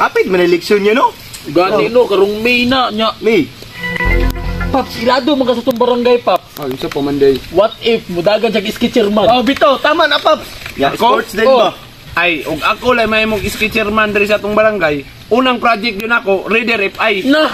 Kapit man eleksyon niya, no? Gani no, karong May na nya. May. Paps, ilado man ka sa tong barangay, Paps. Ah, unsa pa man day? What if mudagan siya iski chairman? Oh, bitaw, tama na, Paps. Ya, Ako? sports din Oh. ba? Ay, og ako lay may mong iski chairman diri sa atong barangay. Unang project yun ako, Reader FI. Na.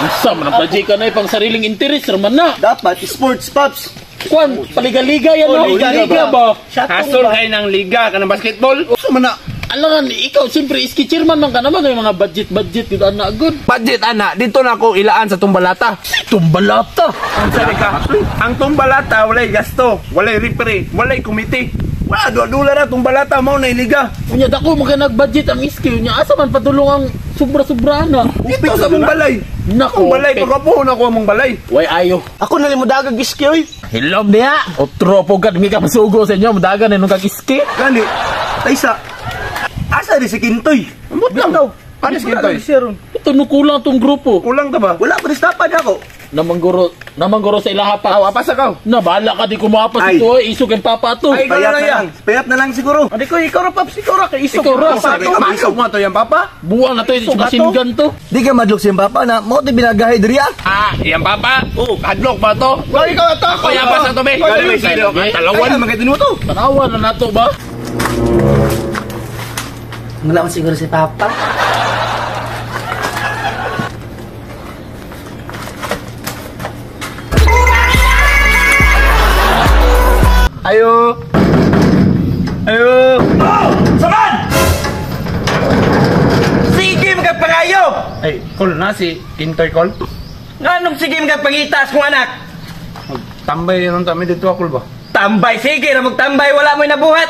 Unsa man ang project ka na eh, pang sariling interes raman na. Dapat sports, Paps. Kwan, paliga-liga yan no? Oh, liga Liga ba? Hasol kay ng liga kanang basketball. Unsa man na? Alangan, ikaw siyempre iski chairman man ka naman may mga budget-budget yun ana good. Budget ana, dito na ako ilaan sa tumbalata. Tumbalata. Unsa di ka? Ang tumbalata walay gasto, walay referee, walay komite. Wala dula na tumbalata mao na iliga. Unya dako mo ka nag-budget ang iski unya asa man padulong ang sobra-sobra na. Dito sa mong balay. Nako. Mong balay pagkapuhon ako among balay. Way ayo. Ako na lang mudagag iski, oy. Hilom niya. Otro po gad mi ka masugo sa inyo mudagan nung kag iski. Gani. Taysa. Asa di si Kintoy? Ambot lang. Ano si Kintoy? Ito no kulang tong grupo. Kulang ka ba? Wala pa distapa niya ako. Namangguro sa ilaha pa. Aw, apasa ka. Na bahala ka di kumapas Ay. ito ay isog ang papa to. Ay, ikaw Payat na na lang lang. Payat na lang siguro. Adi ko, ikaw ra, Paps, ikaw ra kay isog. Ikaw ra. Papa, Sabi, masok mo to yan, papa. Buwang na to Isog machine ato. gun to. Di ka madlok siyang papa na mo ti binagahe diri ah. Ah, yan papa. Oh, hadlok ba to? Ikaw, ikaw ato. Ako yan pa sa to, be. Ikaw, ikaw. Talawan. Ay, magkatinuo to. Tanawa na nato ba? Wala man siguro si Papa. Ayo. Ayo. Oh, Saman! Sige, magkapangayo! Ay, kol na si Kintoy kol. Nganong sige magkapangitas kong anak? Tambay ron kami dito ako ba? Tambay, sige na magtambay, wala mo'y nabuhat.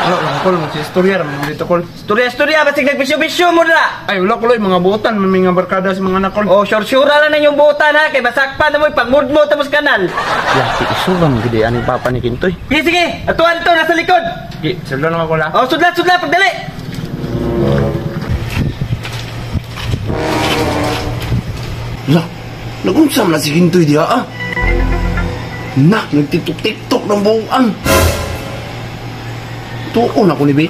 Wala lang kol, magsistorya ra man dito kol. Storya-storya, basig nagbisyo-bisyo mo na. Ay, wala kol, mga buotan, may mga barkada sa mga anak kol. Oh, sure-sure lang na yung buotan ha, kay basakpan na mo'y pagmudmo tapos kanal. Yati isuban gid ani papa ni Kintoy. Sige, sige, atuan to, nasa likod. Sige, sudlan lang ako la. Oh, sudla, sudla, pagdali. La, nagunsam na si Kintoy diha ah. Na, nagtiktok-tiktok ng buong. Tuon ako ni Be.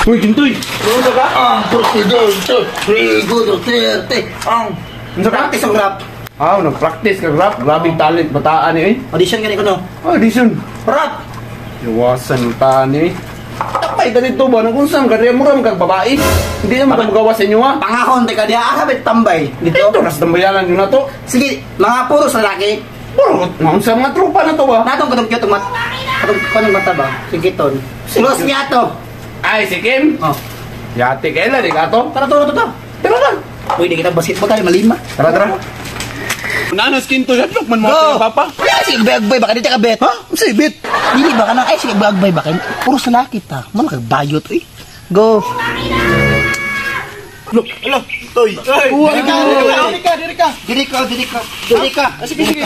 Uy, Kintoy! Ano ka? Ang presidente, Rodrigo Duterte. Ang Ano ka? practice ang rap. Ah, nag-practice ka rap. Grabe talent bataan ni eh. Audition gani ko no. Ah, audition. Rap. Iwasan pa ni eh. Tapay ka dito ba? Nagunsam ka? Mura man kag babae. Hindi naman ka magawa sa inyo ah. Pangahon ka diha ah, bet tambay dito. Dito, nasa tambayanan yun na to. Sige, mga puros lalaki. Puro, naunsa mga tropa na to ba? Natong katong cute mat. Katong kanong mata ba? Sige ton. Close niya to. Ay, si Kim. Oh. Yati kailan, di ka to? Tara tara tara. Tara lang. Pwede kita basketball tayo malima. Tara, tara. Nanas Kintoy, hadlok man mo Go! ito, papa. Ay, sige, bagbay ba? Di ka bet. Ha? Unsa bet? Dili ba ka na? Ay, sige, bagbay ba? Kay puro sa laki ta. Man kag bayot eh. Go. Look, ala, Toy. Diri ka, diri ka, diri ka. Diri ka, diri ka. Diri ka. Sige, sige.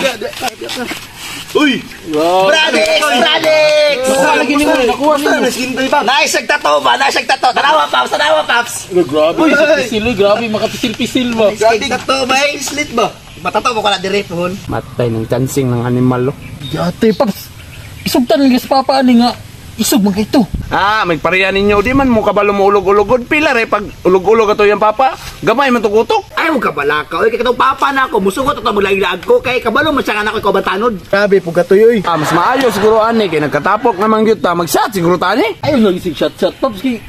Uy! Bradix! Bradix! Nakuha lagi nimo, nakuha Basta nimo. na si Kintoy pa. Nice nagtato ba? Nice nagtato. Tanawa, Paps. Tanawa, Paps. Grabe, pisil, grabe makapisil-pisil ba? Nice nagtato ba? Slit ba? Matataw mo ka na dire pohon. Matay ng chancing ng animal, lo. Yate, Paps. Isugtan lang sa papa ani nga. Isog man kay to. Ah, magpareha ninyo. Di man mo kabalo mo ulog-ulogod. Pila re, pag ulog-ulog ato yung papa, gamay man tukutok. Ay, mo kabalaka. Oy, kay katong papa na ako. Musugot ato maglaag ko kay kabalo man siya nga nako ikaw bantanod. Grabe po katoy oy. Ah, mas maayo siguro ani kay nagkatapok naman gyud ta mag-shot siguro ta ani. Ayaw lagi sig shot-shot, Paps. Kay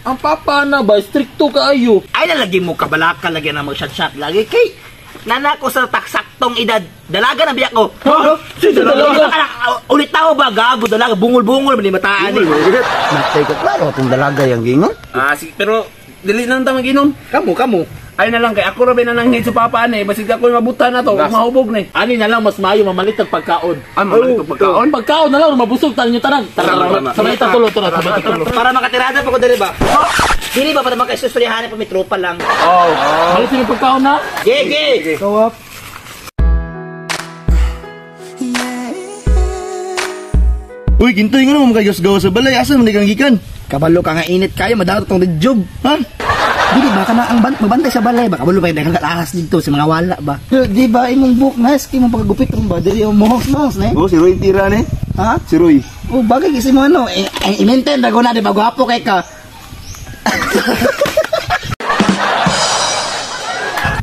ang papa na ba, stricto kaayo. Ay lalagi mo kabalaka lagi na mag-shot-shot lagi kay nana ko sa taksaktong edad. Dalaga na biyak ko. Ha? Sino dalaga? Ulit tao ba gago dalaga bungol-bungol man mataan ni. Matay ka klaro atong dalaga yang gingon. Ah, sige, pero dili na lang ta maginom. Kamo kamo. Ay na lang kay ako ra ba na nanghit sa papa ani, basig ako mabutan na to, mahubog na. eh. Ani na lang mas maayo mamalit ang pagkaon. Ah, mamalit ang pagkaon? Pagkaon na lang mabusog tayo nyo tanan. Tara, Tama, tama. sabay ta tulo, tara, sabay ta tulo. Para makatirada pa ko diri ba? Dili ba para makaistoryahan pa may tropa lang. Oh. Malit yung pagkaon na. Gege. Kawap. Uy, Kintoy nga naman makagawas-gawas sa balay. Asa man di kang gikan? Kabalo ka nga init kayo madawat tong job. Ha? Dili ba kana ang magbantay sa balay ba kabalo pa daghang ahas dito sa mga wala ba. Di ba imong book nice kay imong pagagupit ron ba diri yung mohos-mohos na eh. Oh, si Roy tira ni. Ha? Si Roy. Oh, bagay kasi mo ano, eh, i-maintain ra ko na di ba gwapo kay ka.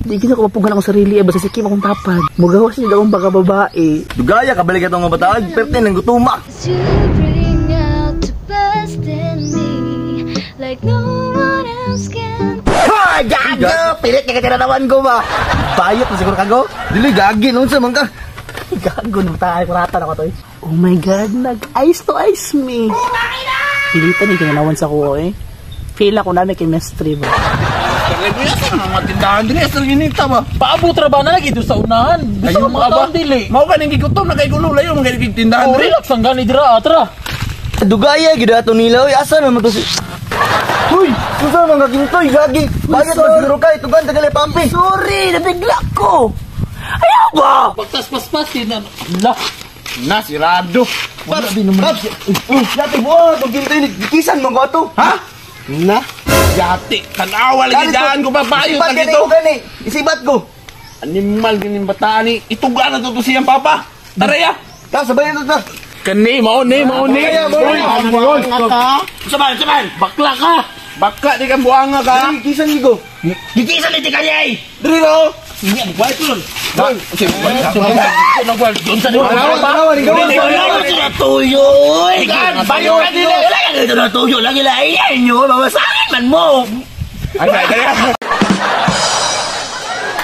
Di gina ko mapugan akong sarili basta si Kim akong tapad. Mugawas niya akong baka babae. Dugaya kabalik atong nga bataag, perte nang gutuma. You bring out the best in me, like no one else can. Ha, gago! Pilit ka tinanawan ko ba? Bayot na siguro kago. Dili gagi unsa man ka? Gago nung tayo, kuratan ako to eh. Oh my God, nag-ice to ice me. Pilitan yung tinanawan sa kuko eh. Feel ako namin chemistry ba? Mga tindahan din sa ginita ba? Paabot ra ba na lagi doon sa unahan? Gusto ko mga taon dili. Mao ka ning gigutom na kay gulo layo mga gani tindahan Oh, diri. relax ang gani dira, tara. Dugaya gid ato nila oy, asa naman to si Uy, unsa man ka Kintoy gagi? Bayot na siguro ka itugan tagali pampi. Sorry, nabigla ko. Ayaw ba? Pagtas paspas din na. La. Na sirado. Paps, paps. Yati buo to Kintoy gikisan man ko ato. Ha? Na. Yati, tanawa lagi daan ko pa bayot Isibat lagi gani to. ko gani. Isibat ko. Animal ganing bataan ni ituga na to to siyang papa. Tara ya. Ta sabay na to ta. Kani mao ni mao ni. Saban, saban. Bakla ka. Bakla di kang buanga ka. Dili gikisan gid ko. Gikisan ni tika niya eh. Dili ro. Tanawa, Tanawa ni gawas. Wala tuyo eh. Bayo ka dili. Wala ka dito na tuyo lagi lain nyo. Mamasahin man mo. Ay, ay, ay.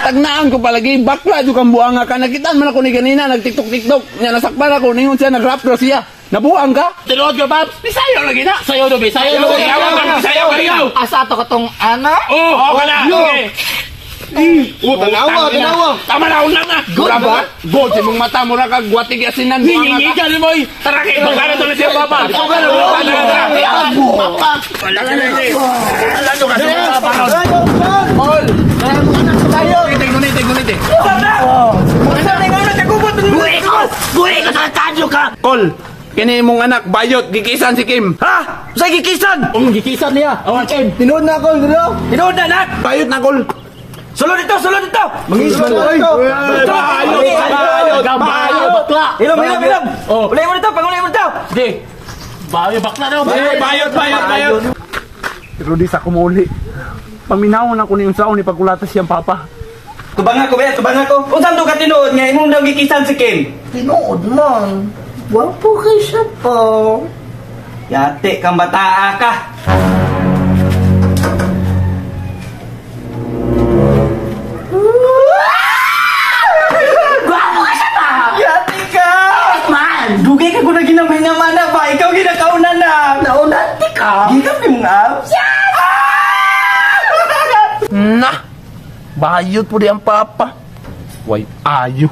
Tagnaan ko palagi, bakla jud kang buanga ka. Nakitaan man ako ni ganina, nagtiktok-tiktok. Nya nasakpan ako, ningon siya, nag-rap daw siya. Nabuang ka? Tinuod ka, Paps. Bisayo lagi na. Sayo do, be. Sayo do. Bisayo ka ikaw. Asa ato ka tong ana? Oh, oh ka na. Okay. Oh, tanawa, tanawa. Tama na, unang na. Good ba? Good, sa imong mata, mura ka, guwatig asinan. Hingi ka ni moy. Tara kay ito na siya, papa. Tara, tara, tara. Paul! Gunite, gunite. Buhi ko! Buhi ko sa tadyo ka! Kol, kini imong anak, bayot, gikisan si Kim. Ha? Sa gikisan? Ang gikisan niya. Oh, Kim. Tinuod na ako, dili. Tinuod na nak. Bayot na, Kol. Sulod dito, sulod dito. Mangis man oy. Bayot, bayot, Bayo bakla. Ilom, ilom, ilom. Oh. Ulay mo dito, pangulay mo dito. Sige. Bayo bakla daw. Bayot, bayot, bayot, bayot. Pero di sa kumuli. Paminawon ako ni unsaon ni pagkulata siyang papa. Tubanga ko, be, tubanga ko. Unsan to ka tinuod nga imong daw gikisan si Kim? Tinuod man. Wapo kay siya po. Yate kang bataa ka. Gwapo ka siya pa! Yate ka! Man! Dugay ka ko na ginamay-namana ba? Ikaw ginakauna na. Naunanti ka! Gikap yung abs. Na! Bayot po di ang papa. Way, ayo.